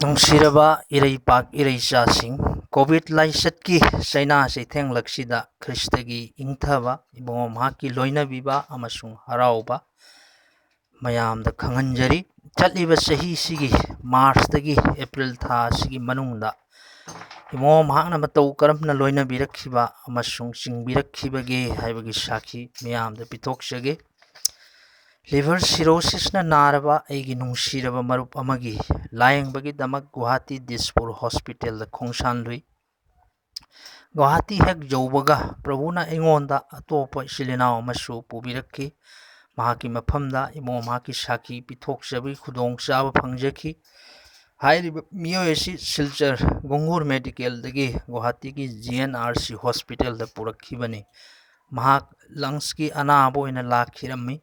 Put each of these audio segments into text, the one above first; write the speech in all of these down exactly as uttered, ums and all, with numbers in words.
ꯅꯨꯡꯁꯤꯔꯕ ꯏꯔꯩꯄꯥꯛ ꯏꯔꯩꯆꯥꯁꯤꯡ, COVID ꯂꯥꯏꯆꯠꯀꯤ ꯆꯩꯅꯥ ꯆꯩꯊꯦꯡꯂꯛꯁꯤꯗ ꯈ꯭ꯔꯤꯁꯇꯒꯤ ꯏꯪꯊꯕ, ꯏꯕꯨꯡꯉꯣ ꯃꯍꯥꯛꯀꯤ ꯂꯣꯏꯅꯕꯤꯕ ꯑꯃꯁꯨꯡ ꯍꯔꯥꯎꯕ ꯃꯌꯥꯝꯗ ꯈꯪꯍꯟꯖꯔꯤ꯫ ꯆꯠꯂꯤꯕ ꯆꯍꯤꯁꯤꯒꯤ ꯃꯥꯔꯆꯇꯒꯤ ꯑꯦꯄ꯭ꯔꯤꯜ ꯊꯥ ꯑꯁꯤꯒꯤ ꯃꯅꯨꯡꯗ ꯏꯕꯨꯡꯉꯣ ꯃꯍꯥꯛꯅ ꯃꯇꯧ ꯀꯔꯝꯅ ꯂꯣꯏꯅꯕꯤꯔꯛꯈꯤꯕ ꯑꯃꯁꯨꯡ ꯆꯤꯡꯕꯤꯔꯛꯈꯤꯕꯒꯦ ꯍꯥꯏꯕꯒꯤ ꯁꯥꯈꯤ ꯃꯤꯌꯥꯝꯗ ꯄꯤꯊꯣꯛꯆꯒꯦ꯫ ꯂꯤꯚꯔ ꯁꯤꯔꯣꯁꯤꯁꯅ ꯅꯥꯔꯕ ꯑꯩꯒꯤ ꯅꯨꯡꯁꯤꯔꯕ ꯃꯔꯨꯞ ꯑꯃꯒꯤ ꯂꯥꯌꯦꯡꯕꯒꯤꯗꯃꯛ ꯒꯨꯋꯥꯍꯥꯇꯤ ꯗꯤꯁꯄꯨꯔ ꯍꯣꯁꯄꯤꯇꯥꯜꯗ ꯈꯣꯡꯁꯥꯟꯂꯨꯏ꯫ ꯒꯨꯋꯥꯍꯥꯇꯤ ꯍꯦꯛ ꯌꯧꯕꯒ ꯄ꯭ꯔꯚꯨꯅ ꯑꯩꯉꯣꯟꯗ ꯑꯇꯣꯞꯄ ꯏꯆꯤꯜ ꯏꯅꯥꯎ ꯑꯃꯁꯨ ꯄꯨꯕꯤꯔꯛꯈꯤ꯫ ꯃꯍꯥꯛꯀꯤ ꯃꯐꯝꯗ ꯏꯕꯨꯡꯉꯣ ꯃꯍꯥꯛꯀꯤ ꯁꯥꯈꯤ ꯄꯤꯊꯣꯛꯆꯕꯒꯤ ꯈꯨꯗꯣꯡꯆꯥꯕ ꯐꯪꯖꯈꯤ꯫ ꯍꯥꯏꯔꯤꯕ ꯃꯤꯑꯣꯏ ꯑꯁꯤ ꯁꯤꯜꯆꯔ ꯒꯣꯡꯒꯨꯔ ꯃꯦꯗꯤꯀꯦꯜꯗꯒꯤ ꯒꯨꯋꯥꯍꯥꯇꯤꯒꯤ ꯖꯤ ꯑꯦꯟ ꯑꯥꯔ ꯁꯤ ꯍꯣꯁꯄꯤꯇꯥꯜꯗ ꯄꯨꯔꯛꯈꯤꯕꯅꯤ꯫ ꯃꯍꯥꯛ ꯂꯪꯁꯀꯤ ꯑꯅꯥꯕ ꯑꯣꯏꯅ ꯂꯥꯛꯈꯤꯔꯝꯃꯤ꯫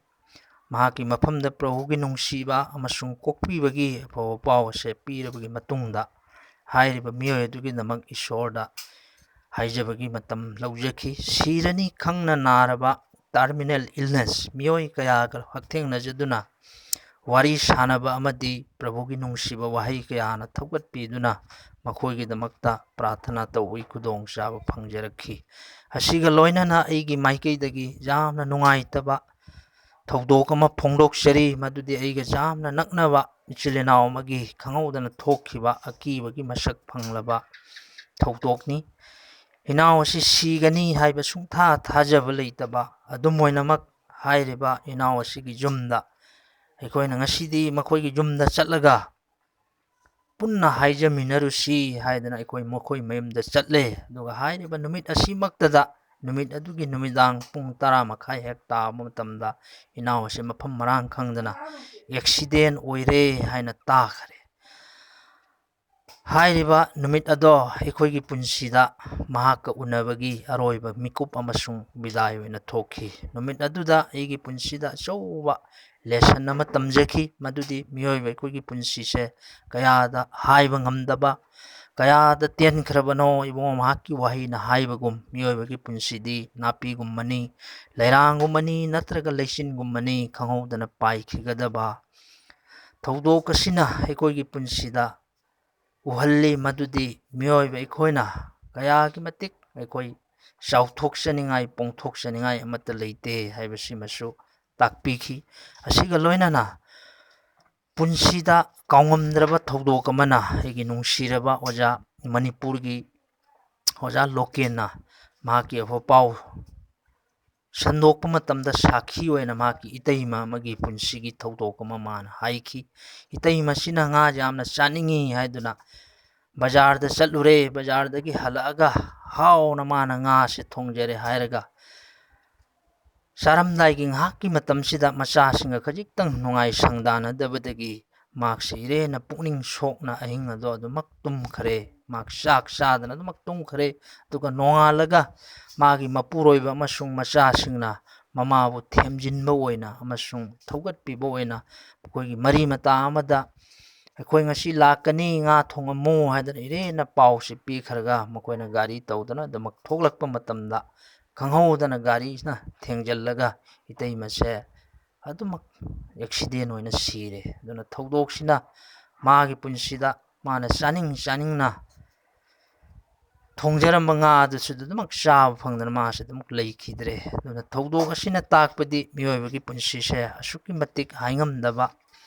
ꯃꯍꯥꯛꯀꯤ ꯃꯐꯝꯗ ꯄ꯭ꯔꯚꯨꯒꯤ ꯅꯨꯡꯁꯤꯕ ꯑꯃꯁꯨꯡ ꯀꯣꯛꯄꯤꯕꯒꯤ ꯑꯐꯕ ꯄꯥꯎ ꯑꯁꯦ ꯄꯤꯔꯕꯒꯤ ꯃꯇꯨꯡꯗ ꯍꯥꯏꯔꯤꯕ ꯃꯤꯑꯣꯏ ꯑꯗꯨꯒꯤꯗꯃꯛ ꯏꯁꯣꯔꯗ ꯍꯥꯏꯖꯕꯒꯤ ꯃꯇꯝ ꯂꯧꯖꯈꯤ꯫ ꯁꯤꯔꯅꯤ ꯈꯪꯅ ꯅꯥꯔꯕ ꯇꯔꯃꯤꯅꯦꯜ ꯏꯜꯅꯦꯁ ꯃꯤꯑꯣꯏ ꯀꯌꯥꯒ ꯍꯛꯊꯦꯡꯅꯖꯗꯨꯅ ꯋꯥꯔꯤ ꯁꯥꯅꯕ ꯑꯃꯗꯤ ꯄ꯭ꯔꯚꯨꯒꯤ ꯅꯨꯡꯁꯤꯕ ꯋꯥꯍꯩ ꯀꯌꯥꯅ ꯊꯧꯒꯠꯄꯤꯗꯨꯅ ꯃꯈꯣꯏꯒꯤꯗꯃꯛꯇ ꯄ꯭ꯔꯥꯊꯅꯥ ꯇꯧꯕꯒꯤ ꯈꯨꯗꯣꯡꯆꯥꯕ ꯐꯪꯖꯔꯛꯈꯤ꯫ ꯑꯁꯤꯒ ꯂꯣꯏꯅꯅ ꯑꯩꯒꯤ ꯃꯥꯏꯀꯩꯗꯒꯤ ꯌꯥꯝꯅ ꯅꯨꯡꯉꯥꯏꯇꯕ ꯊꯧꯗꯣꯛ ꯑꯃ ꯐꯣꯡꯗꯣꯛꯆꯔꯤ, ꯃꯗꯨꯗꯤ ꯑꯩꯒ ꯌꯥꯝꯅ ꯅꯛꯅꯕ ꯏꯆꯤꯜ ꯏꯅꯥꯎ ꯑꯃꯒꯤ ꯈꯪꯍꯧꯗꯅ ꯊꯣꯛꯈꯤꯕ ꯑꯀꯤꯕꯒꯤ ꯃꯁꯛ ꯐꯪꯂꯕ ꯊꯧꯗꯣꯛꯅꯤ꯫ ꯏꯅꯥꯎ ꯑꯁꯤ ꯁꯤꯒꯅꯤ ꯍꯥꯏꯕ ꯁꯨꯡꯊꯥ ꯊꯥꯖꯕ ꯂꯩꯇꯕ, ꯑꯗꯨꯝ ꯑꯣꯏꯅꯃꯛ ꯍꯥꯏꯔꯤꯕ ꯏꯅꯥꯎ ꯑꯁꯤꯒꯤ ꯌꯨꯝꯗ ꯑꯩꯈꯣꯏꯅ ꯉꯁꯤꯗꯤ ꯃꯈꯣꯏꯒꯤ ꯌꯨꯝꯗ ꯆꯠꯂꯒ ꯄꯨꯟꯅ ꯍꯥꯏꯖꯃꯤꯟꯅꯔꯨꯁꯤ ꯍꯥꯏꯗꯅ ꯑꯩꯈꯣꯏ ꯃꯈꯣꯏ ꯃꯌꯨꯝꯗ ꯆꯠꯂꯦ꯫ ꯑꯗꯨꯒ ꯍꯥꯏꯔꯤꯕ ꯅꯨꯃꯤꯠ ꯑꯁꯤꯃꯛꯇꯗ, ꯅꯨꯃꯤꯠ ꯑꯗꯨꯒꯤ ꯅꯨꯃꯤꯗꯥꯡ ꯄꯨꯡ ꯇꯔꯥ ꯃꯈꯥꯏ ꯍꯦꯛ ꯇꯥꯕ ꯃꯇꯝꯗ ꯏꯅꯥꯎ ꯑꯁꯤ ꯃꯐꯝ ꯃꯔꯥꯡ ꯈꯪꯗꯅ ꯑꯦꯛꯁꯤꯗꯦꯟ ꯑꯣꯏꯔꯦ ꯍꯥꯏꯅ ꯇꯥꯈꯔꯦ꯫ ꯍꯥꯏꯔꯤꯕ ꯅꯨꯃꯤꯠ ꯑꯗꯣ ꯑꯩꯈꯣꯏꯒꯤ ꯄꯨꯟꯁꯤꯗ ꯃꯍꯥꯛꯀ ꯎꯅꯕꯒꯤ ꯑꯔꯣꯏꯕ ꯃꯤꯀꯨꯞ ꯑꯃꯁꯨꯡ ꯕꯤꯗꯥꯏ ꯑꯣꯏꯅ ꯊꯣꯛꯈꯤ꯫ ꯅꯨꯃꯤꯠ ꯑꯗꯨꯗ ꯑꯩꯒꯤ ꯄꯨꯟꯁꯤꯗ ꯑꯆꯧꯕ ꯂꯦꯁꯟ ꯑꯃ ꯇꯝꯖꯈꯤ, ꯃꯗꯨꯗꯤ ꯃꯤꯑꯣꯏꯕ ꯑꯩꯈꯣꯏꯒꯤ ꯄꯨꯟꯁꯤꯁꯦ ꯀꯌꯥꯗ ꯍꯥꯏꯕ ꯉꯝꯗꯕ, ꯀꯌꯥꯗ ꯇꯦꯟꯈ꯭ꯔꯕꯅꯣ꯫ ꯏꯕꯨꯡꯉꯣ ꯃꯍꯥꯛꯀꯤ ꯋꯥꯍꯩꯅ ꯍꯥꯏꯕꯒꯨꯝ, ꯃꯤꯑꯣꯏꯕꯒꯤ ꯄꯨꯟꯁꯤꯗꯤ ꯅꯥꯄꯤꯒꯨꯝꯕꯅꯤ, ꯂꯩꯔꯥꯡꯒꯨꯝꯕꯅꯤ, ꯅꯠꯇ꯭ꯔꯒ ꯂꯩꯆꯤꯟꯒꯨꯝꯕꯅꯤ, ꯈꯪꯍꯧꯗꯅ ꯄꯥꯏꯈꯤꯒꯗꯕ꯫ ꯊꯧꯗꯣꯛ ꯑꯁꯤꯅ ꯑꯩꯈꯣꯏꯒꯤ ꯄꯨꯟꯁꯤꯗ ꯎꯍꯜꯂꯤ꯫ ꯃꯗꯨꯗꯤ ꯃꯤꯑꯣꯏꯕ ꯑꯩꯈꯣꯏꯅ ꯀꯌꯥꯒꯤ ꯃꯇꯤꯛ ꯑꯩꯈꯣꯏ ꯆꯥꯎꯊꯣꯛꯆꯅꯤꯡꯉꯥꯏ, ꯄꯣꯡꯊꯣꯛꯆꯅꯤꯡꯉꯥꯏ ꯑꯃꯠꯇ ꯂꯩꯇꯦ ꯍꯥꯏꯕꯁꯤꯃꯁꯨ ꯇꯥꯛꯄꯤꯈꯤ꯫ ꯑꯁꯤꯒ ꯂꯣꯏꯅꯅ ꯄꯨꯟꯁꯤꯗ ꯀꯥꯎꯉꯝꯗ꯭ꯔꯕ ꯊꯧꯗꯣꯛ ꯑꯃꯅ ꯑꯩꯒꯤ ꯅꯨꯡꯁꯤꯔꯕ ꯑꯣꯖꯥ, ꯃꯅꯤꯄꯨꯔꯒꯤ ꯑꯣꯖꯥ ꯂꯣꯀꯦꯟꯅ ꯃꯍꯥꯛꯀꯤ ꯑꯐꯕ ꯄꯥꯎ ꯁꯟꯗꯣꯛꯄ ꯃꯇꯝꯗ ꯁꯥꯈꯤ ꯑꯣꯏꯅ ꯃꯍꯥꯛꯀꯤ ꯏꯇꯩꯃ ꯑꯃꯒꯤ ꯄꯨꯟꯁꯤꯒꯤ ꯊꯧꯗꯣꯛ ꯑꯃ ꯃꯥꯅ ꯍꯥꯏꯈꯤ꯫ ꯏꯇꯩꯃꯁꯤꯅ ꯉꯥ ꯌꯥꯝꯅ ꯆꯥꯅꯤꯡꯏ ꯍꯥꯏꯗꯨꯅ ꯕꯖꯥꯔꯗ ꯆꯠꯂꯨꯔꯦ꯫ ꯕꯖꯥꯔꯗꯒꯤ ꯍꯜꯂꯛꯑꯒ ꯍꯥꯎꯅ ꯃꯥꯅ ꯉꯥꯁꯦ ꯊꯣꯡꯖꯔꯦ ꯍꯥꯏꯔꯒ ꯆꯥꯔꯝꯗꯥꯏꯒꯤ ꯉꯥꯏꯍꯥꯛꯀꯤ ꯃꯇꯝꯁꯤꯗ ꯃꯆꯥꯁꯤꯡꯒ ꯈꯖꯤꯛꯇꯪ ꯅꯨꯡꯉꯥꯏ ꯁꯪꯗꯥꯅꯗꯕꯗꯒꯤ ꯃꯍꯥꯛꯁꯦ ꯏꯔꯦꯟꯅ ꯄꯨꯛꯅꯤꯡ ꯁꯣꯛꯅ ꯑꯍꯤꯡ ꯑꯗꯣ ꯑꯗꯨꯃꯛ ꯇꯨꯝꯈ꯭ꯔꯦ꯫ ꯃꯍꯥꯛ ꯆꯥꯛ ꯆꯥꯗꯅ ꯑꯗꯨꯃꯛ ꯇꯨꯝꯈ꯭ꯔꯦ꯫ ꯑꯗꯨꯒ ꯅꯣꯡꯉꯥꯜꯂꯒ ꯃꯥꯒꯤ ꯃꯄꯨꯔꯣꯏꯕ ꯑꯃꯁꯨꯡ ꯃꯆꯥꯁꯤꯡꯅ ꯃꯃꯥꯕꯨ ꯊꯦꯝꯖꯤꯟꯕ ꯑꯣꯏꯅ ꯑꯃꯁꯨꯡ ꯊꯧꯒꯠꯄꯤꯕ ꯑꯣꯏꯅ ꯃꯈꯣꯏꯒꯤ ꯃꯔꯤ ꯃꯇꯥ ꯑꯃꯗ "ꯑꯩꯈꯣꯏ ꯉꯁꯤ ꯂꯥꯛꯀꯅꯤ, ꯉꯥ ꯊꯣꯡꯉꯝꯃꯨ" ꯍꯥꯏꯗꯅ ꯏꯔꯦꯟꯅ ꯄꯥꯎꯁꯤ ꯄꯤꯈ꯭ꯔꯒ ꯃꯈꯣꯏꯅ ꯒꯥꯔꯤ ꯇꯧꯗꯅ ꯑꯗꯨꯃꯛ ꯊꯣꯛꯂꯛꯄ ꯃꯇꯝꯗ ꯈꯪꯍꯧꯗꯅ ꯒꯥꯔꯤꯁꯤꯅ ꯊꯦꯡꯖꯤꯜꯂꯒ ꯏꯇꯩꯃꯁꯦ ꯑꯗꯨꯃꯛ ꯑꯦꯛꯁꯤꯗꯦꯟ ꯑꯣꯏꯅ ꯁꯤꯔꯦ꯫ ꯑꯗꯨꯅ ꯊꯧꯗꯣꯛꯁꯤꯅ ꯃꯥꯒꯤ ꯄꯨꯟꯁꯤꯗ ꯃꯥꯅ ꯆꯥꯅꯤꯡ ꯆꯥꯅꯤꯡꯅ ꯊꯣꯡꯖꯔꯝꯕ ꯉꯥ ꯑꯗꯨꯁꯨ ꯑꯗꯨꯃꯛ ꯆꯥꯕ ꯐꯪꯗꯅ ꯃꯥꯁꯦ ꯑꯗꯨꯃꯛ ꯂꯩꯈꯤꯗ꯭ꯔꯦ꯫ ꯑꯗꯨꯅ ꯊꯧꯗꯣꯛ ꯑꯁꯤꯅ ꯇꯥꯛꯄꯗꯤ ꯃꯤꯑꯣꯏꯕꯒꯤ ꯄꯨꯟꯁꯤꯁꯦ ꯑꯁꯨꯛꯀꯤ ꯃꯇꯤꯛ ꯍꯥꯏꯉꯝꯗꯕ,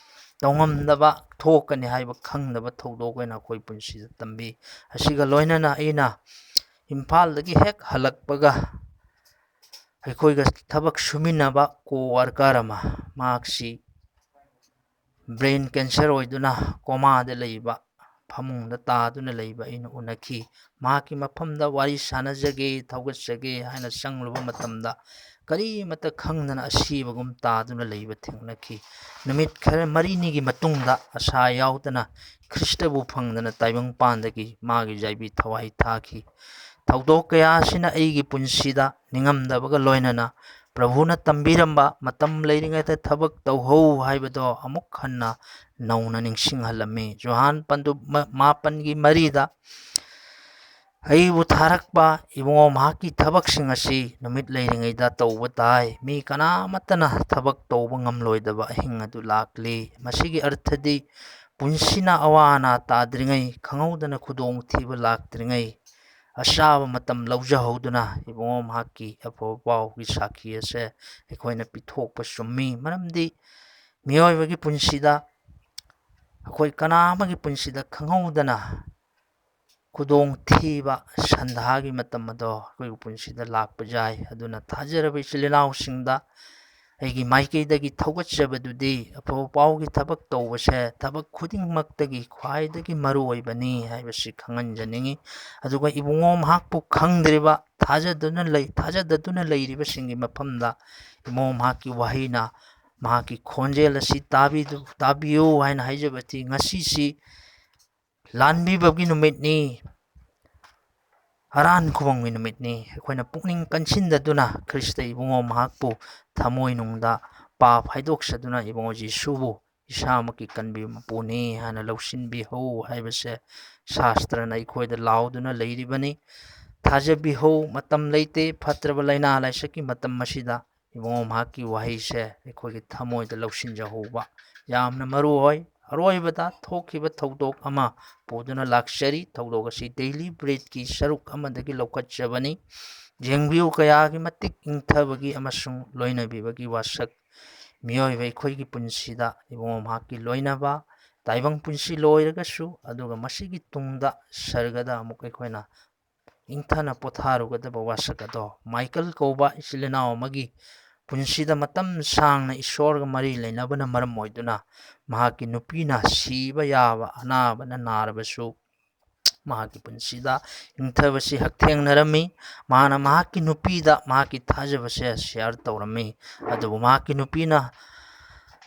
ꯇꯧꯉꯝꯗꯕ, ꯊꯣꯛꯀꯅꯤ ꯍꯥꯏꯕ ꯈꯪꯗꯕ ꯊꯧꯗꯣꯛ ꯑꯣꯏꯅ ꯑꯩꯈꯣꯏ ꯄꯨꯟꯁꯤꯗ ꯇꯝꯕꯤ꯫ ꯑꯁꯤꯒ ꯂꯣꯏꯅꯅ ꯑꯩꯅ ꯏꯝꯐꯥꯜꯗꯒꯤ ꯍꯦꯛ ꯍꯜꯂꯛꯄꯒ ꯑꯩꯈꯣꯏꯒ ꯊꯕꯛ ꯁꯨꯃꯤꯟꯅꯕ co-worker ꯑꯃ, ꯃꯍꯥꯛꯁꯤ brain cancer ꯑꯣꯏꯗꯨꯅ ꯀꯣꯃꯥꯗ ꯂꯩꯕ, ꯐꯃꯨꯡꯗ ꯇꯥꯗꯨꯅ ꯂꯩꯕ ꯑꯩꯅ ꯎꯅꯈꯤ꯫ ꯃꯍꯥꯛꯀꯤ ꯃꯐꯝꯗ ꯋꯥꯔꯤ ꯁꯥꯟꯅꯖꯒꯦ, ꯊꯧꯒꯠꯆꯒꯦ ꯍꯥꯏꯅ ꯆꯪꯂꯨꯕ ꯃꯇꯝꯗ ꯀꯔꯤꯃꯠꯇ ꯈꯪꯗꯅ ꯑꯁꯤꯕꯒꯨꯝ ꯇꯥꯗꯨꯅ ꯂꯩꯕ ꯊꯦꯡꯅꯈꯤ꯫ ꯅꯨꯃꯤꯠ ꯈꯔ ꯃꯔꯤꯅꯤꯒꯤ ꯃꯇꯨꯡꯗ ꯑꯁꯥ ꯌꯥꯎꯗꯅ ꯈ꯭ꯔꯤꯁꯇꯕꯨ ꯐꯪꯗꯅ ꯇꯥꯏꯕꯪꯄꯥꯟꯗꯒꯤ ꯃꯥꯒꯤ ꯌꯥꯏꯕꯤ ꯊꯋꯥꯏ ꯊꯥꯈꯤ꯫ ꯊꯧꯗꯣꯛ ꯀꯌꯥ ꯑꯁꯤꯅ ꯑꯩꯒꯤ ꯄꯨꯟꯁꯤꯗ ꯅꯤꯡꯉꯝꯗꯕꯒ ꯂꯣꯏꯅꯅ ꯄ꯭ꯔꯚꯨꯅ ꯇꯝꯕꯤꯔꯝꯕ "ꯃꯇꯝ ꯂꯩꯔꯤꯉꯩꯗ ꯊꯕꯛ ꯇꯧꯍꯧ" ꯍꯥꯏꯕꯗꯣ ꯑꯃꯨꯛ ꯍꯟꯅ ꯅꯧꯅ ꯅꯤꯡꯁꯤꯡꯍꯜꯂꯝꯃꯤ꯫ ꯖꯣꯍꯥꯟ ꯄꯟꯗꯨꯞ ꯃꯥꯄꯟꯒꯤ ꯃꯔꯤꯗ "ꯑꯩꯕꯨ ꯊꯥꯔꯛꯄ ꯏꯕꯨꯡꯉꯣ ꯃꯍꯥꯛꯀꯤ ꯊꯕꯛꯁꯤꯡ ꯑꯁꯤ ꯅꯨꯃꯤꯠ ꯂꯩꯔꯤꯉꯩꯗ ꯇꯧꯕ ꯇꯥꯏ꯫ ꯃꯤ ꯀꯅꯥꯃꯠꯇꯅ ꯊꯕꯛ ꯇꯧꯕ ꯉꯝꯂꯣꯏꯗꯕ ꯑꯍꯤꯡ ꯑꯗꯨ ꯂꯥꯛꯂꯤ"꯫ ꯃꯁꯤꯒꯤ ꯑꯔꯊꯗꯤ ꯄꯨꯟꯁꯤꯅ ꯑꯋꯥ ꯑꯅꯥ ꯇꯥꯗ꯭ꯔꯤꯉꯩ, ꯈꯪꯍꯧꯗꯅ ꯈꯨꯗꯣꯡꯊꯤꯕ ꯂꯥꯛꯇ꯭ꯔꯤꯉꯩ, ꯑꯆꯥꯕ ꯃꯇꯝ ꯂꯧꯖꯍꯧꯗꯨꯅ ꯏꯕꯨꯡꯉꯣ ꯃꯍꯥꯛꯀꯤ ꯑꯐꯕ ꯄꯥꯎꯒꯤ ꯁꯥꯈꯤ ꯑꯁꯦ ꯑꯩꯈꯣꯏꯅ ꯄꯤꯊꯣꯛꯄ ꯆꯨꯝꯃꯤ꯫ ꯃꯔꯝꯗꯤ ꯃꯤꯑꯣꯏꯕꯒꯤ ꯄꯨꯟꯁꯤꯗ, ꯑꯩꯈꯣꯏ ꯀꯅꯥ ꯑꯃꯒꯤ ꯄꯨꯟꯁꯤꯗ ꯈꯪꯍꯧꯗꯅ ꯈꯨꯗꯣꯡꯊꯤꯕ ꯁꯟꯗꯥꯒꯤ ꯃꯇꯝ ꯑꯗꯣ ꯑꯩꯈꯣꯏꯒꯤ ꯄꯨꯟꯁꯤꯗ ꯂꯥꯛꯄ ꯌꯥꯏ꯫ ꯑꯗꯨꯅ ꯊꯥꯖꯔꯕ ꯏꯆꯤꯜ ꯏꯅꯥꯎꯁꯤꯡꯗ ꯑꯩꯒꯤ ꯃꯥꯏꯀꯩꯗꯒꯤ ꯊꯧꯒꯠꯆꯕꯗꯨꯗꯤ, ꯑꯐꯕ ꯄꯥꯎꯒꯤ ꯊꯕꯛ ꯇꯧꯕꯁꯦ ꯊꯕꯛ ꯈꯨꯗꯤꯡꯃꯛꯇꯒꯤ ꯈ꯭ꯋꯥꯏꯗꯒꯤ ꯃꯔꯨ ꯑꯣꯏꯕꯅꯤ ꯍꯥꯏꯕꯁꯤ ꯈꯪꯍꯟꯖꯅꯤꯡꯏ꯫ ꯑꯗꯨꯒ ꯏꯕꯨꯡꯉꯣ ꯃꯍꯥꯛꯄꯨ ꯈꯪꯗ꯭ꯔꯤꯕ, ꯊꯥꯖꯗꯨꯅ ꯂꯩ-, ꯊꯥꯖꯗꯗꯨꯅ ꯂꯩꯔꯤꯕꯁꯤꯡꯒꯤ ꯃꯐꯝꯗ ꯏꯕꯨꯡꯉꯣ ꯃꯍꯥꯛꯀꯤ ꯋꯥꯍꯩꯅ, ꯃꯍꯥꯛꯀꯤ ꯈꯣꯟꯖꯦꯜ ꯑꯁꯤ ꯇꯥꯕꯤꯗꯨ-, ꯇꯥꯕꯤꯌꯨ ꯍꯥꯏꯅ ꯍꯥꯏꯖꯕꯗꯤ, ꯉꯁꯤꯁꯤ ꯂꯥꯟꯕꯤꯕꯒꯤ ꯅꯨꯃꯤꯠꯅꯤ, ꯑꯔꯥꯟ ꯈꯨꯕꯝꯒꯤ ꯅꯨꯃꯤꯠꯅꯤ꯫ ꯑꯩꯈꯣꯏꯅ ꯄꯨꯛꯅꯤꯡ ꯀꯟꯁꯤꯟꯗꯗꯨꯅ ꯈ꯭ꯔꯤꯁꯇ ꯏꯕꯨꯡꯉꯣ ꯃꯍꯥꯛꯄꯨ ꯊꯃꯣꯏꯅꯨꯡꯗ ꯄꯥꯞ ꯍꯥꯏꯗꯣꯛꯆꯗꯨꯅ ꯏꯕꯨꯡꯉꯣ ꯖꯤꯁꯨꯕꯨ ꯏꯁꯥꯃꯛꯀꯤ ꯀꯟꯕꯤꯕ ꯃꯄꯨꯅꯤ ꯍꯥꯏꯅ ꯂꯧꯁꯤꯟꯕꯤꯍꯧ ꯍꯥꯏꯕꯁꯦ ꯁꯥꯁꯇ꯭ꯔꯅ ꯑꯩꯈꯣꯏꯗ ꯂꯥꯎꯗꯨꯅ ꯂꯩꯔꯤꯕꯅꯤ꯫ ꯊꯥꯖꯕꯤꯍꯧ, ꯃꯇꯝ ꯂꯩꯇꯦ꯫ ꯐꯠꯇ꯭ꯔꯕ ꯂꯥꯏꯅꯥ ꯂꯥꯏꯆꯠꯀꯤ ꯃꯇꯝ ꯑꯁꯤꯗ ꯏꯕꯨꯡꯉꯣ ꯃꯍꯥꯛꯀꯤ ꯋꯥꯍꯩꯁꯦ ꯑꯩꯈꯣꯏꯒꯤ ꯊꯃꯣꯏꯗ ꯂꯧꯁꯤꯟꯖꯍꯧꯕ ꯌꯥꯝꯅ ꯃꯔꯨ ꯑꯣꯏ꯫ ꯑꯔꯣꯏꯕꯗ ꯊꯣꯛꯈꯤꯕ ꯊꯧꯗꯣꯛ ꯑꯃ ꯄꯨꯗꯨꯅ ꯂꯥꯛꯆꯔꯤ꯫ ꯊꯧꯗꯣꯛ ꯑꯁꯤ ꯗꯦꯂꯤ ꯕ꯭ꯔꯤꯠꯀꯤ ꯁꯔꯨꯛ ꯑꯃꯗꯒꯤ ꯂꯧꯈꯠꯆꯕꯅꯤ꯫ ꯌꯦꯡꯕꯤꯌꯨ, ꯀꯌꯥꯒꯤ ꯃꯇꯤꯛ ꯏꯪꯊꯕꯒꯤ ꯑꯃꯁꯨꯡ ꯂꯣꯏꯅꯕꯤꯕꯒꯤ ꯋꯥꯁꯛ꯫ ꯃꯤꯑꯣꯏꯕ ꯑꯩꯈꯣꯏꯒꯤ ꯄꯨꯟꯁꯤꯗ ꯏꯕꯨꯡꯉꯣ ꯃꯍꯥꯛꯀꯤ ꯂꯣꯏꯅꯕ, ꯇꯥꯏꯕꯪ ꯄꯨꯟꯁꯤ ꯂꯣꯏꯔꯒꯁꯨ, ꯑꯗꯨꯒ ꯃꯁꯤꯒꯤ ꯇꯨꯡꯗ ꯁꯔꯒꯗ ꯑꯃꯨꯛ ꯑꯩꯈꯣꯏꯅ ꯏꯪꯊꯅ ꯄꯣꯊꯥꯔꯨꯒꯗꯕ ꯋꯥꯁꯛ ꯑꯗꯣ, ꯃꯥꯏꯀꯜ ꯀꯧꯕ ꯏꯆꯤꯜ ꯏꯅꯥꯎ ꯑꯃꯒꯤ ꯄꯨꯟꯁꯤꯗ ꯃꯇꯝ ꯁꯥꯡꯅ ꯏꯁꯣꯔꯒ ꯃꯔꯤ ꯂꯩꯅꯕꯅ ꯃꯔꯝ ꯑꯣꯏꯗꯨꯅ ꯃꯍꯥꯛꯀꯤ ꯅꯨꯄꯤꯅ ꯁꯤꯕ ꯌꯥꯕ ꯑꯅꯥꯕꯅ ꯅꯥꯔꯕꯁꯨ, ꯃꯍꯥꯛꯀꯤ ꯄꯨꯟꯁꯤꯗ ꯏꯪꯊꯕꯁꯤ ꯍꯛꯊꯦꯡꯅꯔꯝꯃꯤ꯫ ꯃꯍꯥꯛꯅ ꯃꯍꯥꯛꯀꯤ ꯅꯨꯄꯤꯗ ꯃꯍꯥꯛꯀꯤ ꯊꯥꯖꯕꯁꯦ ꯁꯤꯌꯥꯔ ꯇꯧꯔꯝꯃꯤ꯫ ꯑꯗꯨꯕꯨ ꯃꯍꯥꯛꯀꯤ ꯅꯨꯄꯤꯅ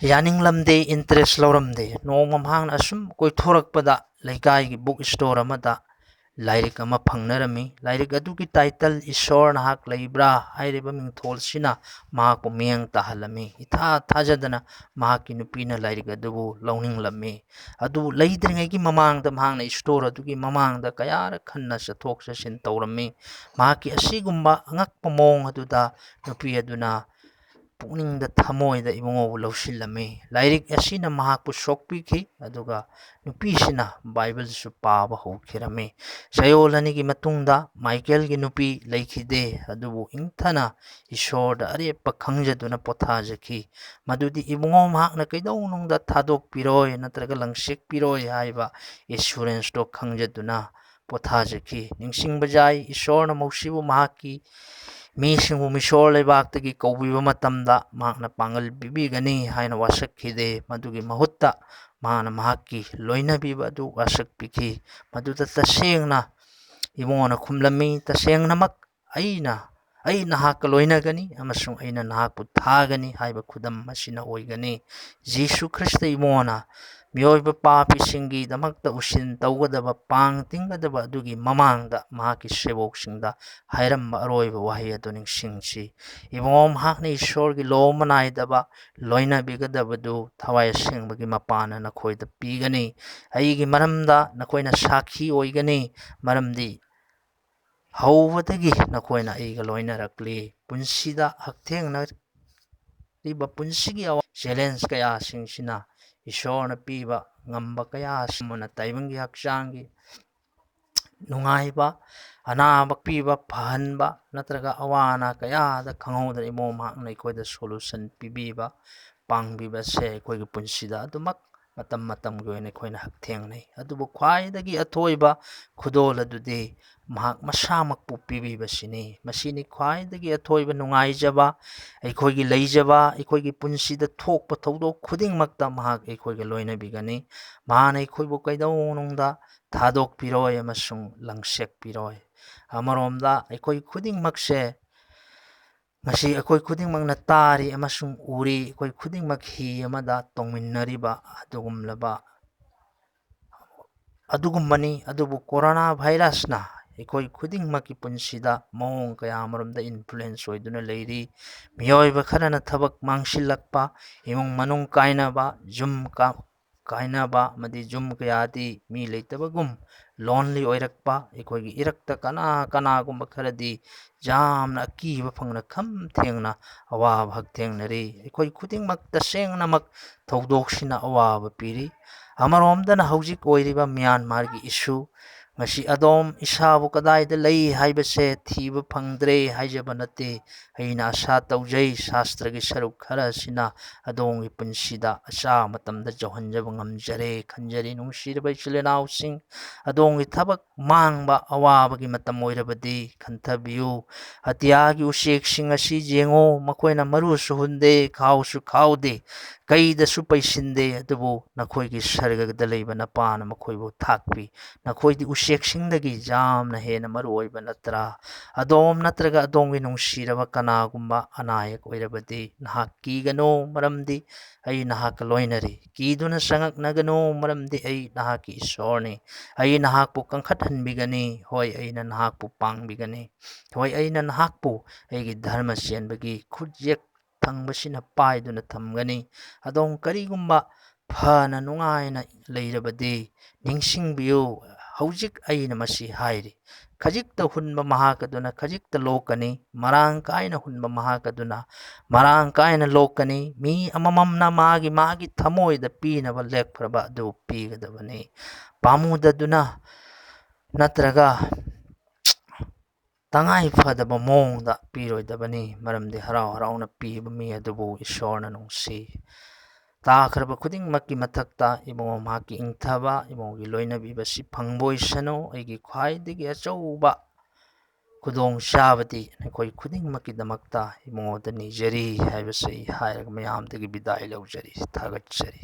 ꯌꯥꯅꯤꯡꯂꯝꯗꯦ, ꯏꯟꯇꯔꯦꯁ ꯂꯧꯔꯝꯗꯦ꯫ ꯅꯣꯡꯃ ꯃꯍꯥꯛꯅ ꯑꯁꯨꯝ ꯀꯣꯏꯊꯣꯔꯛꯄꯗ ꯂꯩꯀꯥꯏꯒꯤ ꯕꯨꯛ ꯁ꯭ꯇꯣꯔ ꯑꯃꯗ ꯂꯥꯏꯔꯤꯛ ꯑꯃ ꯐꯪꯅꯔꯝꯃꯤ꯫ ꯂꯥꯏꯔꯤꯛ ꯑꯗꯨꯒꯤ ꯇꯥꯏꯇꯜ "ꯏꯁꯣꯔ ꯅꯍꯥꯛ ꯂꯩꯕ꯭ꯔꯥ?" ꯍꯥꯏꯔꯤꯕ ꯃꯤꯡꯊꯣꯜꯁꯤꯅ ꯃꯍꯥꯛꯄꯨ ꯃꯤꯠꯌꯦꯡ ꯇꯥꯍꯜꯂꯝꯃꯤ꯫ ꯏꯊꯥ ꯊꯥꯖꯗꯅ ꯃꯍꯥꯛꯀꯤ ꯅꯨꯄꯤꯅ ꯂꯥꯏꯔꯤꯛ ꯑꯗꯨꯕꯨ ꯂꯧꯅꯤꯡꯂꯝꯃꯤ꯫ ꯑꯗꯨ ꯂꯩꯗ꯭ꯔꯤꯉꯩꯒꯤ ꯃꯃꯥꯡꯗ ꯃꯍꯥꯛꯅ ꯁ꯭ꯇꯣꯔ ꯑꯗꯨꯒꯤ ꯃꯃꯥꯡꯗ ꯀꯌꯥꯔꯛ ꯍꯟꯅ ꯆꯠꯊꯣꯛ ꯆꯠꯁꯤꯟ ꯇꯧꯔꯝꯃꯤ꯫ ꯃꯍꯥꯛꯀꯤ ꯑꯁꯤꯒꯨꯝꯕ ꯑꯉꯛꯄ ꯃꯑꯣꯡ ꯑꯗꯨꯗ ꯅꯨꯄꯤ ꯑꯗꯨꯅ ꯄꯨꯛꯅꯤꯡꯗ, ꯊꯃꯣꯏꯗ ꯏꯕꯨꯡꯉꯣꯕꯨ ꯂꯧꯁꯤꯜꯂꯝꯃꯤ꯫ ꯂꯥꯏꯔꯤꯛ ꯑꯁꯤꯅ ꯃꯍꯥꯛꯄꯨ ꯁꯣꯛꯄꯤꯈꯤ, ꯑꯗꯨꯒ ꯅꯨꯄꯤꯁꯤꯅ ꯕꯥꯏꯕꯜꯁꯨ ꯄꯥꯕ ꯍꯧꯈꯤꯔꯝꯃꯤ꯫ ꯆꯌꯣꯜ ꯑꯅꯤꯒꯤ ꯃꯇꯨꯡꯗ ꯃꯥꯏꯀꯦꯜꯒꯤ ꯅꯨꯄꯤ ꯂꯩꯈꯤꯗꯦ, ꯑꯗꯨꯕꯨ ꯏꯪꯊꯅ ꯏꯁꯣꯔꯗ ꯑꯔꯦꯞꯄ ꯈꯪꯖꯗꯨꯅ ꯄꯣꯊꯥꯖꯈꯤ꯫ ꯃꯗꯨꯗꯤ ꯏꯕꯨꯡꯉꯣ ꯃꯍꯥꯛꯅ ꯀꯩꯗꯧꯅꯨꯡꯗ ꯊꯥꯗꯣꯛꯄꯤꯔꯣꯏ ꯅꯠꯇ꯭ꯔꯒ ꯂꯪꯁꯦꯛꯄꯤꯔꯣꯏ ꯍꯥꯏꯕ ꯑꯦꯁꯨꯔꯦꯟꯁꯇꯣ ꯈꯪꯖꯗꯨꯅ ꯄꯣꯊꯥꯖꯈꯤ꯫ ꯅꯤꯡꯁꯤꯡꯕ ꯌꯥꯏ, ꯏꯁꯣꯔꯅ ꯃꯧꯁꯤꯕꯨ ꯃꯍꯥꯛꯀꯤ ꯃꯤꯁꯤꯡꯕꯨ ꯃꯤꯁꯣꯔ ꯂꯩꯕꯥꯛꯇꯒꯤ ꯀꯧꯕꯤꯕ ꯃꯇꯝꯗ ꯃꯍꯥꯛꯅ ꯄꯥꯡꯒꯜ ꯄꯤꯕꯤꯒꯅꯤ ꯍꯥꯏꯅ ꯋꯥꯁꯛꯈꯤꯗꯦ꯫ ꯃꯗꯨꯒꯤ ꯃꯍꯨꯠꯇ ꯃꯍꯥꯛꯅ ꯃꯍꯥꯛꯀꯤ ꯂꯣꯏꯅꯕꯤꯕ ꯑꯗꯨ ꯋꯥꯁꯛꯄꯤꯈꯤ꯫ ꯃꯗꯨꯗ ꯇꯁꯦꯡꯅ ꯏꯕꯨꯡꯉꯣꯅ ꯈꯨꯝꯂꯝꯃꯤ, "ꯇꯁꯦꯡꯅꯃꯛ ꯑꯩꯅ, ꯑꯩ ꯅꯍꯥꯛꯀ ꯂꯣꯏꯅꯒꯅꯤ ꯑꯃꯁꯨꯡ ꯑꯩꯅ ꯅꯍꯥꯛꯄꯨ ꯊꯥꯒꯅꯤ" ꯍꯥꯏꯕ ꯈꯨꯗꯝ ꯑꯁꯤꯅ ꯑꯣꯏꯒꯅꯤ꯫ ꯖꯤꯁꯨ ꯈ꯭ꯔꯤꯁꯇ ꯏꯕꯨꯡꯉꯣꯅ ꯃꯤꯑꯣꯏꯕ ꯄꯥꯄꯤꯁꯤꯡꯒꯤꯗꯃꯛꯇ ꯎꯁꯤꯟ ꯇꯧꯒꯗꯕ, ꯄꯥꯡ ꯇꯤꯡꯒꯗꯕ ꯑꯗꯨꯒꯤ ꯃꯃꯥꯡꯗ ꯃꯍꯥꯛꯀꯤ ꯁꯦꯕꯣꯛꯁꯤꯡꯗ ꯍꯥꯏꯔꯝꯕ ꯑꯔꯣꯏꯕ ꯋꯥꯍꯩ ꯑꯗꯨ ꯅꯤꯡꯁꯤꯡꯁꯤ꯫ ꯏꯕꯨꯡꯉꯣ, ꯃꯍꯥꯛꯅ ꯏꯁꯣꯔꯒꯤ ꯂꯣꯝꯕ ꯅꯥꯏꯗꯕ ꯂꯣꯏꯅꯕꯤꯒꯗꯕꯗꯨ ꯊꯋꯥꯏ ꯑꯁꯦꯡꯕꯒꯤ ꯃꯄꯥꯅ ꯅꯈꯣꯏꯗ ꯄꯤꯒꯅꯤ꯫ ꯑꯩꯒꯤ ꯃꯔꯝꯗ ꯅꯈꯣꯏꯅ ꯁꯥꯈꯤ ꯑꯣꯏꯒꯅꯤ, ꯃꯔꯝꯗꯤ ꯍꯧꯕꯗꯒꯤ ꯅꯈꯣꯏꯅ ꯑꯩꯒ ꯂꯣꯏꯅꯔꯛꯂꯤ꯫ ꯄꯨꯟꯁꯤꯗ ꯍꯛꯊꯦꯡꯅꯔꯤꯕ ꯄꯨꯟꯁꯤꯒꯤ ꯑꯋꯥ ꯆꯦꯂꯦꯟꯖ ꯀꯌꯥꯁꯤꯡꯁꯤꯅ ꯏꯁꯣꯔꯅ ꯄꯤꯕ ꯉꯝꯕ ꯀꯌꯥ ꯑꯁꯤꯃꯅ ꯇꯥꯏꯕꯪꯒꯤ ꯍꯛꯆꯥꯡꯒꯤ ꯅꯨꯡꯉꯥꯏꯕ, ꯑꯅꯥꯕ ꯄꯤꯕ, ꯐꯍꯟꯕ ꯅꯠꯇ꯭ꯔꯒ ꯑꯋꯥ ꯑꯅꯥ ꯀꯌꯥꯗ ꯈꯪꯍꯧꯗꯅ ꯏꯕꯨꯡꯉꯣ ꯃꯍꯥꯛꯅ ꯑꯩꯈꯣꯏꯗ ꯁꯣꯂꯨꯁꯟ ꯄꯤꯕꯤꯕ, ꯄꯥꯡꯕꯤꯕꯁꯦ ꯑꯩꯈꯣꯏꯒꯤ ꯄꯨꯟꯁꯤꯗ ꯑꯗꯨꯃꯛ ꯃꯇꯝ ꯃꯇꯝꯒꯤ ꯑꯣꯏꯅ ꯑꯩꯈꯣꯏꯅ ꯍꯛꯊꯦꯡꯅꯩ꯫ ꯑꯗꯨꯕꯨ ꯈ꯭ꯋꯥꯏꯗꯒꯤ ꯑꯊꯣꯏꯕ ꯈꯨꯗꯣꯜ ꯑꯗꯨꯗꯤ ꯃꯍꯥꯛ ꯃꯁꯥꯃꯛꯄꯨ ꯄꯤꯕꯤꯕꯁꯤꯅꯤ꯫ ꯃꯁꯤꯅꯤ ꯈ꯭ꯋꯥꯏꯗꯒꯤ ꯑꯊꯣꯏꯕ ꯅꯨꯡꯉꯥꯏꯖꯕ꯫ ꯑꯩꯈꯣꯏꯒꯤ ꯂꯩꯖꯕ, ꯑꯩꯈꯣꯏꯒꯤ ꯄꯨꯟꯁꯤꯗ ꯊꯣꯛꯄ ꯊꯧꯗꯣꯛ ꯈꯨꯗꯤꯡꯃꯛꯇ ꯃꯍꯥꯛ ꯑꯩꯈꯣꯏꯒ ꯂꯣꯏꯅꯕꯤꯒꯅꯤ꯫ ꯃꯍꯥꯛꯅ ꯑꯩꯈꯣꯏꯕꯨ ꯀꯩꯗꯧꯅꯨꯡꯗ ꯊꯥꯗꯣꯛꯄꯤꯔꯣꯏ ꯑꯃꯁꯨꯡ ꯂꯪꯁꯦꯛꯄꯤꯔꯣꯏ꯫ ꯑꯃꯔꯣꯝꯗ ꯑꯩꯈꯣꯏ ꯈꯨꯗꯤꯡꯃꯛꯁꯦ ꯉꯁꯤ ꯑꯩꯈꯣꯏ ꯈꯨꯗꯤꯡꯃꯛꯅ ꯇꯥꯔꯤ ꯑꯃꯁꯨꯡ ꯎꯔꯤ, ꯑꯩꯈꯣꯏ ꯈꯨꯗꯤꯡꯃꯛ ꯍꯤ ꯑꯃꯗ ꯇꯣꯡꯃꯤꯟꯅꯔꯤꯕ ꯑꯗꯨꯒꯨꯝꯂꯕ, ꯑꯗꯨꯒꯨꯝꯕꯅꯤ꯫ ꯑꯗꯨꯕꯨ ꯀꯣꯔꯣꯅꯥ ꯚꯥꯏꯔꯁꯅ ꯑꯩꯈꯣꯏ ꯈꯨꯗꯤꯡꯃꯛꯀꯤ ꯄꯨꯟꯁꯤꯗ ꯃꯑꯣꯡ ꯀꯌꯥ ꯑꯃꯔꯣꯝꯗ ꯏꯟꯐ꯭ꯂꯨꯌꯦꯟꯁ ꯑꯣꯏꯗꯨꯅ ꯂꯩꯔꯤ꯫ ꯃꯤꯑꯣꯏꯕ ꯈꯔꯅ ꯊꯕꯛ ꯃꯥꯡꯁꯤꯜꯂꯛꯄ, ꯏꯃꯨꯡ ꯃꯅꯨꯡ ꯀꯥꯏꯅꯕ, ꯌꯨꯝ ꯀꯥ-, ꯀꯥꯏꯅꯕ ꯑꯃꯗꯤ ꯌꯨꯝ ꯀꯌꯥꯗꯤ ꯃꯤ ꯂꯩꯇꯕꯒꯨꯝ lonely ꯑꯣꯏꯔꯛꯄ, ꯑꯩꯈꯣꯏꯒꯤ ꯏꯔꯛꯇ ꯀꯅꯥ ꯀꯅꯥꯒꯨꯝꯕ ꯈꯔꯗꯤ ꯌꯥꯝꯅ ꯑꯀꯤꯕ ꯐꯪꯅ ꯈꯝ ꯊꯦꯡꯅ ꯑꯋꯥꯕ ꯍꯛꯊꯦꯡꯅꯔꯤ꯫ ꯑꯩꯈꯣꯏ ꯈꯨꯗꯤꯡꯃꯛ ꯇꯁꯦꯡꯅꯃꯛ ꯊꯧꯗꯣꯛꯁꯤꯅ ꯑꯋꯥꯕ ꯄꯤꯔꯤ꯫ ꯑꯃꯔꯣꯝꯗꯅ ꯍꯧꯖꯤꯛ ꯑꯣꯏꯔꯤꯕ ꯃ꯭ꯌꯥꯟꯃꯥꯔꯒꯤ issue, ꯉꯁꯤ ꯑꯗꯣꯝ ꯏꯁꯥꯕꯨ ꯀꯗꯥꯏꯗ ꯂꯩ ꯍꯥꯏꯕꯁꯦ ꯊꯤꯕ ꯐꯪꯗ꯭ꯔꯦ ꯍꯥꯏꯖꯕ ꯅꯠꯇꯦ꯫ ꯑꯩꯅ ꯑꯁꯥ ꯇꯧꯖꯩ, ꯁꯥꯁꯇ꯭ꯔꯒꯤ ꯁꯔꯨꯛ ꯈꯔ ꯑꯁꯤꯅ ꯑꯗꯣꯝꯒꯤ ꯄꯨꯟꯁꯤꯗ ꯑꯆꯥ ꯃꯇꯝꯗ ꯌꯧꯍꯟꯖꯕ ꯉꯝꯖꯔꯦ ꯈꯟꯖꯔꯤ꯫ ꯅꯨꯡꯁꯤꯔꯕ ꯏꯆꯤꯜ ꯏꯅꯥꯎꯁꯤꯡ, ꯑꯗꯣꯝꯒꯤ ꯊꯕꯛ ꯃꯥꯡꯕ ꯑꯋꯥꯕꯒꯤ ꯃꯇꯝ ꯑꯣꯏꯔꯕꯗꯤ ꯈꯟꯊꯕꯤꯌꯨ꯫ ꯑꯇꯤꯌꯥꯒꯤ ꯎꯆꯦꯛꯁꯤꯡ ꯑꯁꯤ ꯌꯦꯡꯉꯨ, ꯃꯈꯣꯏꯅ ꯃꯔꯨꯁꯨ ꯍꯨꯟꯗꯦ, ꯈꯥꯎꯁꯨ ꯈꯥꯎꯗꯦ, ꯀꯩꯗꯁꯨ ꯄꯩꯁꯤꯟꯗꯦ, ꯑꯗꯨꯕꯨ ꯅꯈꯣꯏꯒꯤ ꯁꯔꯒꯗ ꯂꯩꯕ ꯅꯄꯥꯅ ꯃꯈꯣꯏꯕꯨ ꯊꯥꯛꯄꯤ꯫ ꯅꯈꯣꯏꯗꯤ ꯎꯆꯦꯛꯁꯤꯡꯗꯒꯤ ꯌꯥꯝꯅ ꯍꯦꯟꯅ ꯃꯔꯨ ꯑꯣꯏꯕ ꯅꯠꯇ꯭ꯔꯥ? ꯑꯗꯣꯝ ꯅꯠꯇ꯭ꯔꯒ ꯑꯗꯣꯝꯒꯤ ꯅꯨꯡꯁꯤꯔꯕ ꯀꯅꯥꯒꯨꯝꯕ ꯑꯅꯥ ꯑꯌꯦꯛ ꯑꯣꯏꯔꯕꯗꯤ ꯅꯍꯥꯛ ꯀꯤꯒꯅꯨ, ꯃꯔꯝꯗꯤ ꯑꯩ ꯅꯍꯥꯛꯀ ꯂꯣꯏꯅꯔꯤ꯫ ꯀꯤꯗꯨꯅ ꯆꯉꯛꯅꯒꯅꯨ, ꯃꯔꯝꯗꯤ ꯑꯩ ꯅꯍꯥꯛꯀꯤ ꯏꯁꯣꯔꯅꯤ꯫ ꯑꯩ ꯅꯍꯥꯛꯄꯨ ꯀꯟꯈꯠꯍꯟꯕꯤꯒꯅꯤ꯫ ꯍꯣꯏ, ꯑꯩꯅ ꯅꯍꯥꯛꯄꯨ ꯄꯥꯡꯕꯤꯒꯅꯤ꯫ ꯍꯣꯏ, ꯑꯩꯅ ꯅꯍꯥꯛꯄꯨ ꯑꯩꯒꯤ ꯙꯔꯃ ꯆꯦꯟꯕꯒꯤ ꯈꯨꯠꯌꯦꯛ ꯊꯪꯕꯁꯤꯅ ꯄꯥꯏꯗꯨꯅ ꯊꯝꯒꯅꯤ꯫ ꯑꯗꯣꯝ ꯀꯔꯤꯒꯨꯝꯕ ꯐꯅ ꯅꯨꯡꯉꯥꯏꯅ ꯂꯩꯔꯕꯗꯤ ꯅꯤꯡꯁꯤꯡꯕꯤꯌꯨ, ꯍꯧꯖꯤꯛ ꯑꯩꯅ ꯃꯁꯤ ꯍꯥꯏꯔꯤ꯫ ꯈꯖꯤꯛꯇ ꯍꯨꯟꯕ ꯃꯍꯥꯛ ꯑꯗꯨꯅ ꯈꯖꯤꯛꯇ ꯂꯣꯛꯀꯅꯤ, ꯃꯔꯥꯡ ꯀꯥꯏꯅ ꯍꯨꯟꯕ ꯃꯍꯥꯛ ꯑꯗꯨꯅ ꯃꯔꯥꯡ ꯀꯥꯏꯅ ꯂꯣꯛꯀꯅꯤ꯫ ꯃꯤ ꯑꯃꯃꯝꯅ ꯃꯥꯒꯤ ꯃꯥꯒꯤ ꯊꯃꯣꯏꯗ ꯄꯤꯅꯕ ꯂꯦꯞꯈ꯭ꯔꯕ ꯑꯗꯨ ꯄꯤꯒꯗꯕꯅꯤ꯫ ꯄꯥꯝꯃꯨꯗꯗꯨꯅ ꯅꯠꯇ꯭ꯔꯒ ꯇꯉꯥꯏ ꯐꯗꯕ ꯃꯑꯣꯡꯗ ꯄꯤꯔꯣꯏꯗꯕꯅꯤ, ꯃꯔꯝꯗꯤ ꯍꯔꯥꯎ ꯍꯔꯥꯎꯅ ꯄꯤꯕ ꯃꯤ ꯑꯗꯨꯕꯨ ꯏꯁꯣꯔꯅ ꯅꯨꯡꯁꯤ꯫ ꯇꯥꯈ꯭ꯔꯕ ꯈꯨꯗꯤꯡꯃꯛꯀꯤ ꯃꯊꯛꯇ ꯏꯕꯨꯡꯉꯣ ꯃꯍꯥꯛꯀꯤ ꯏꯪꯊꯕ, ꯏꯕꯨꯡꯉꯣꯒꯤ ꯂꯣꯏꯅꯕꯤꯕꯁꯤ ꯐꯪꯕ ꯑꯣꯏꯁꯅꯨ꯫ ꯑꯩꯒꯤ ꯈ꯭ꯋꯥꯏꯗꯒꯤ ꯑꯆꯧꯕ ꯈꯨꯗꯣꯡꯆꯥꯕꯗꯤ ꯅꯈꯣꯏ ꯈꯨꯗꯤꯡꯃꯛꯀꯤꯗꯃꯛꯇ ꯏꯕꯨꯡꯉꯣꯗ ꯅꯤꯖꯔꯤ ꯍꯥꯏꯕꯁꯤ ꯑꯩ ꯍꯥꯏꯔꯒ ꯃꯌꯥꯝꯗꯒꯤ ꯕꯤꯗꯥꯏ ꯂꯧꯖꯔꯤ꯫ ꯊꯥꯒꯠꯆꯔꯤ꯫